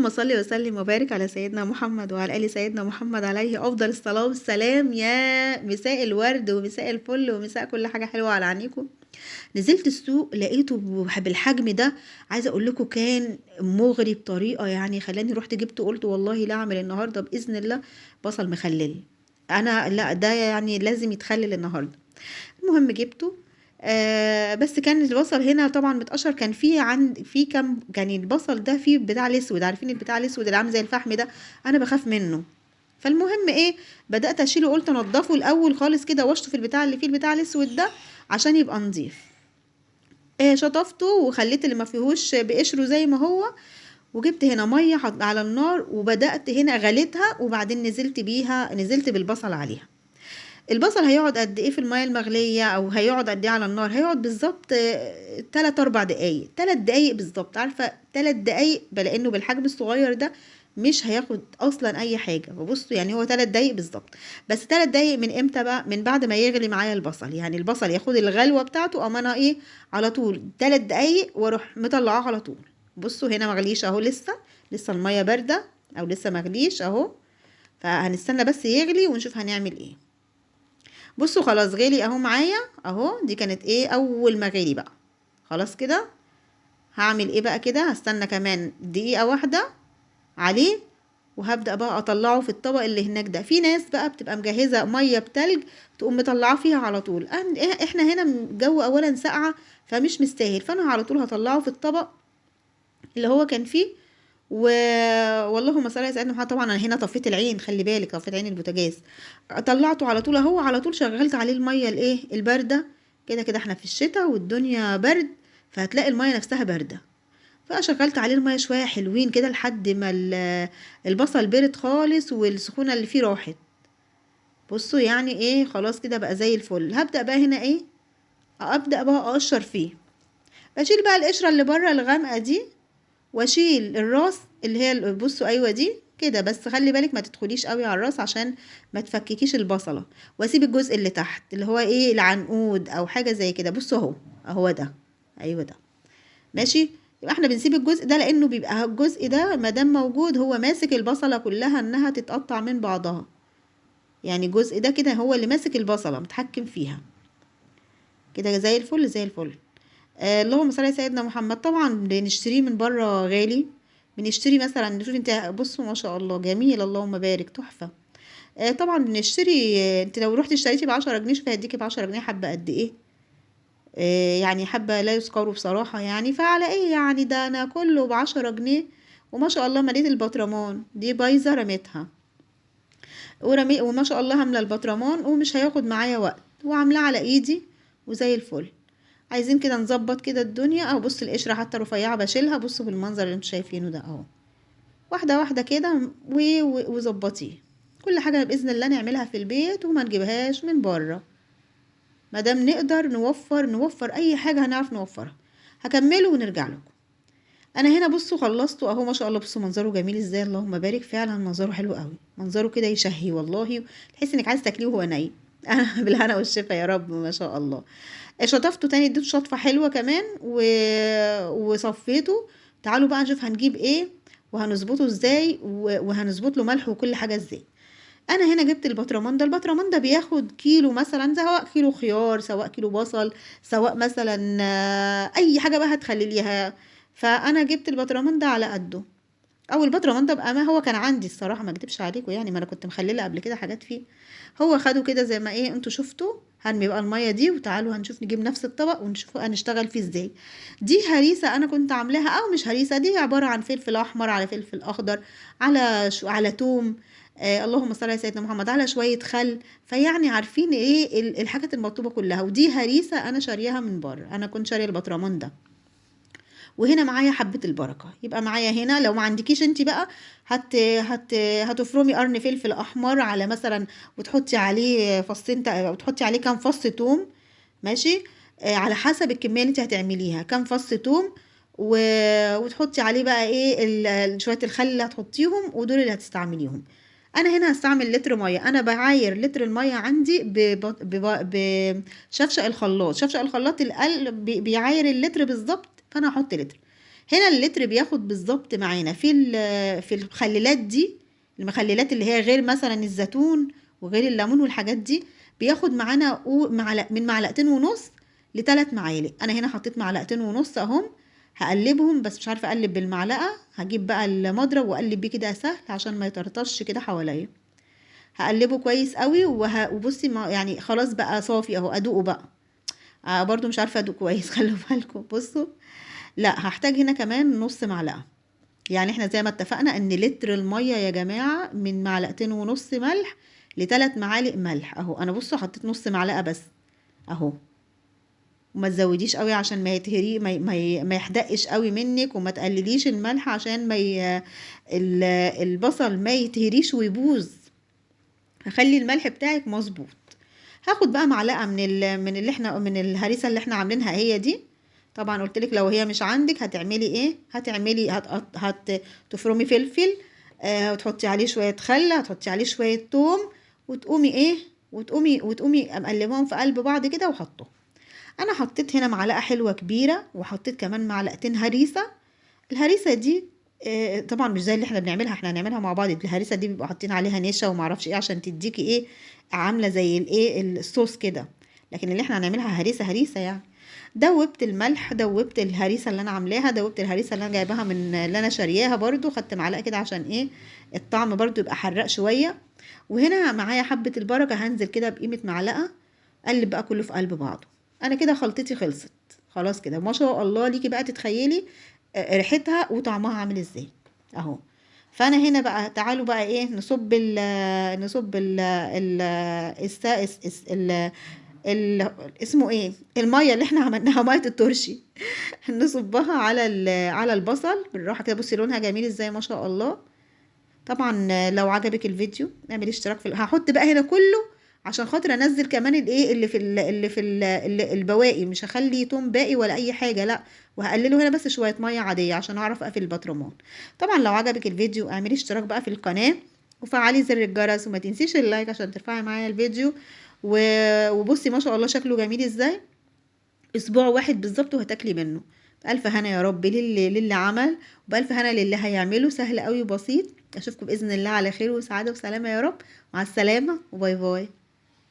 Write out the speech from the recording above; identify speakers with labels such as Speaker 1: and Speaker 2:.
Speaker 1: اللهم صل وسلم وبارك على سيدنا محمد وعلى آل سيدنا محمد عليه أفضل الصلاة والسلام. يا مساء الورد ومساء الفل ومساء كل حاجة حلوة على عينيكم. نزلت السوق لقيته بالحجم ده، عايزة أقول لكم كان مغري بطريقة يعني خلاني رحت جبته، قلت والله لا أعمل النهاردة بإذن الله بصل مخلل، أنا لا ده يعني لازم يتخلل النهاردة. المهم جبته، بس كان البصل هنا طبعا متقشر، كان في عند في كم يعني البصل ده فيه بتاع الاسود، عارفين البتاع الاسود اللي عامل زي الفحم ده، انا بخاف منه. فالمهم ايه، بدات اشيله، قلت انضفه الاول خالص كده واشطف البتاع اللي فيه البتاع الاسود ده عشان يبقى نظيف. شطفته وخليت اللي ما فيهوش بقشره زي ما هو، وجبت هنا مية على النار وبدات هنا غليتها، وبعدين نزلت بيها، نزلت بالبصل عليها. البصل هيقعد قد ايه في المية المغليه او هيقعد قد ايه على النار؟ هيقعد بالظبط، 3-4 دقايق، 3 دقايق بالظبط، عارفه 3 دقايق، لانه بالحجم الصغير ده مش هياخد اصلا اي حاجة. فبصوا يعني هو 3 دقايق بالظبط، بس 3 دقايق من امتى بقى؟ من بعد ما يغلي معايا البصل، يعني البصل ياخد الغلوه بتاعته، اما انا ايه على طول 3 دقايق واروح مطلعاه على طول. بصوا هنا مغليش اهو، لسه المية باردة او لسه مغليش اهو، فهنستنى بس يغلي ونشوف هنعمل ايه. بصوا خلاص غلي اهو معايا اهو، دي كانت ايه اول ما غلي بقى. خلاص كده هعمل ايه بقى كده؟ هستنى كمان دقيقة واحدة عليه وهبدأ بقى اطلعه في الطبق اللي هناك ده. في ناس بقى بتبقى مجهزة مية بتلج تقوم مطلعاه فيها على طول، احنا هنا الجو اولا ساقعة فمش مستاهل، فانا على طول هطلعه في الطبق اللي هو كان فيه. واللهم صل على سيدنا محمد. طبعا انا هنا طفيت العين، خلي بالك طفيت عين البوتاجاز، طلعته على طول اهو، على طول شغلت عليه المية الايه البارده، كده كده احنا في الشتاء والدنيا برد فهتلاقي المية نفسها باردة، فشغلت عليه المية شوية حلوين كده لحد ما البصل برد خالص والسخونه اللي فيه راحت. بصوا يعني ايه خلاص كده بقى زي الفل. هبدا بقى هنا ايه، ابدا بقى اقشر فيه، بشيل بقى القشرة اللي بره الغامقه دي واشيل الراس اللي هي بصوا ايوه دي كده، بس خلي بالك ما تدخليش قوي على الراس عشان ما تفككيش البصله، واسيب الجزء اللي تحت اللي هو ايه العنقود او حاجة زي كده. بصوا اهو، اهو ده، ايوه ده ماشي. يبقى احنا بنسيب الجزء ده لانه بيبقى الجزء ده ما دام موجود هو ماسك البصله كلها انها تتقطع من بعضها، يعني الجزء ده كده هو اللي ماسك البصله متحكم فيها كده زي الفل زي الفل. اللهم صل على سيدنا محمد. طبعا بنشتريه من بره غالي، بنشتري مثلا نشوف انت بصوا ما شاء الله جميل اللهم بارك تحفة. طبعا بنشتري، انت لو رحتي اشتريتي ب10 جنيه شوفي هيديكي ب10 جنيه حبه قد ايه، يعني حبه لا يذكروا بصراحة يعني. فعلى ايه يعني، ده انا كله ب10 جنيه وما شاء الله مليت البطرمان دي بايظة رميتها وما شاء الله هامله البطرمان ومش هياخد معايا وقت، وعاملاه على ايدي وزي الفل. عايزين كده نظبط كده الدنيا اهو. بصوا القشرة حتى رفيعة بشيلها، بصوا بالمنظر اللي انتوا شايفينه ده اهو، واحدة واحدة كده وظبطيه. كل حاجة باذن الله نعملها في البيت وما نجيبهاش من بره، ما دام نقدر نوفر اي حاجة هنعرف نوفرها. هكمله ونرجع لكم. انا هنا بصوا خلصته اهو ما شاء الله، بصوا منظره جميل ازاي اللهم بارك، فعلا منظره حلو قوي، منظره كده يشهي والله، تحس انك عايز تاكليه وهو نايم. بالهنا والشفا يا رب ما شاء الله. شطفته تاني، اديته شطفه حلوة كمان وصفيته. تعالوا بقى نشوف هنجيب ايه وهنظبطه ازاي وهنظبط له ملح وكل حاجة ازاي. انا هنا جبت البطرمان ده، البطرمان ده بياخد كيلو مثلا، سواء كيلو خيار سواء كيلو بصل سواء مثلا، اي حاجة بقى هتخليليها. فانا جبت البطرمان ده على قده، او البطرمان ده بقى ما هو كان عندي الصراحة ما اكدبش عليكم يعني، ما انا كنت مخلله قبل كده حاجات فيه، هو خده كده زي ما ايه انتوا شفتوا. هرمي بقى المية دي وتعالوا هنشوف نجيب نفس الطبق ونشوف هنشتغل فيه ازاي. دي هريسه انا كنت عاملاها، او مش هريسه، دي عبارة عن فلفل احمر على فلفل اخضر على توم، اللهم صل على سيدنا محمد، على شوية خل، فيعني عارفين ايه الحاجات المطلوبة كلها. ودي هريسه انا شارياها من بره، انا كنت شاريه البطرمان ده. وهنا معايا حبة البركة، يبقى معايا هنا لو ما عندكيش انت بقى هتفرمي قرن فلفل احمر على مثلا، وتحطي عليه فصين وتحطي عليه كام فص توم، ماشي، على حسب الكمية اللي انت هتعمليها، كام فص توم وتحطي عليه بقى ايه شوية الخل اللي هتحطيهم، ودول اللي هتستعمليهم. انا هنا هستعمل لتر مية، انا بعاير لتر المية عندي بشفشق الخلاط، شفشق الخلاط القل بيعاير اللتر بالظبط، فانا هحط لتر. هنا اللتر بياخد بالظبط معانا في المخللات دي، المخللات اللي هي غير مثلا الزيتون وغير الليمون والحاجات دي، بياخد معانا من 2.5 معلقة ل3 معالق. انا هنا حطيت 2.5 معلقة اهم، هقلبهم بس مش عارفه اقلب بالمعلقه، هجيب بقى المضرب واقلب بيه كده سهل عشان ما يطرطش كده حواليا. هقلبه كويس قوي وبصي ما يعني خلاص بقى صافي اهو، ادوقه بقى. برضو مش عارفه ادوق كويس، خلوا بالكم. بصوا لا هحتاج هنا كمان نص معلقه، يعني احنا زي ما اتفقنا ان لتر الميه يا جماعه من 2.5 معلقة ملح ل3 معالق ملح اهو. انا بصوا حطيت نص معلقه بس اهو، وما تزوديش قوي عشان ما يتهري، ما يحدقش قوي منك، وما تقلليش الملح عشان ما البصل ما يتهريش ويبوظ. هخلي الملح بتاعك مظبوط. هاخد بقى معلقه من اللي احنا، من الهريسه اللي احنا عاملينها هي دي. طبعا قلت لك لو هي مش عندك هتعملي ايه؟ هتفرمي فلفل، وتحطي عليه شويه خل، هتحطي عليه شويه توم، وتقومي ايه؟ وتقومي مقلباهم في قلب بعض كده وحطهم. انا حطيت هنا معلقه حلوه كبيره، وحطيت كمان 2 معلقة هريسه. الهريسه دي، طبعا مش زي اللي احنا بنعملها، احنا هنعملها مع بعض. الهريسه دي بيبقوا حاطين عليها نشا وما اعرفش ايه عشان تديكي ايه، عامله زي الايه الصوص كده، لكن اللي احنا هنعملها هريسه هريسه يعني. دوبت الملح، دوبت الهريسه اللي انا عاملاها، دوبت الهريسه اللي انا جايباها من اللي انا شارياها برضو، خدت معلقه كده عشان ايه الطعم برضو يبقى حراق شويه. وهنا معايا حبه البركه، هنزل كده بقيمه معلقه، قلب بقى كله في قلب بعضه. انا كده خلطتي خلصت خلاص كده ما شاء الله. ليكي بقى تتخيلي، ريحتها وطعمها عامل ازاي اهو. فانا هنا بقى تعالوا بقى ايه نصب ال، نصب ال، ال، السا، الس، الس، ال، ال، اسمه ايه الميه اللي احنا عملناها، ميه الترشي، نصبها على البصل بالراحه كده. بصي لونها جميل ازاي ما شاء الله. طبعا لو عجبك الفيديو اعملي اشتراك في هحط بقى هنا كله عشان خاطر انزل كمان الايه اللي في اللي في البواقي، مش هخلي توم باقي ولا اي حاجه، لا، وهقلله هنا بس شويه ميه عاديه عشان اعرف اقفل البطرمان. طبعا لو عجبك الفيديو اعملي اشتراك بقى في القناه وفعلي زر الجرس، وما تنسيش اللايك عشان ترفعي معايا الفيديو. وبصي ما شاء الله شكله جميل ازاي. اسبوع واحد بالظبط وهتاكلي منه. بألف هنا يا رب للي عمل، وبألف هنا للي هيعمله. سهل قوي وبسيط. اشوفكم باذن الله على خير وسعاده وسلامه يا رب. مع السلامه وباي باي.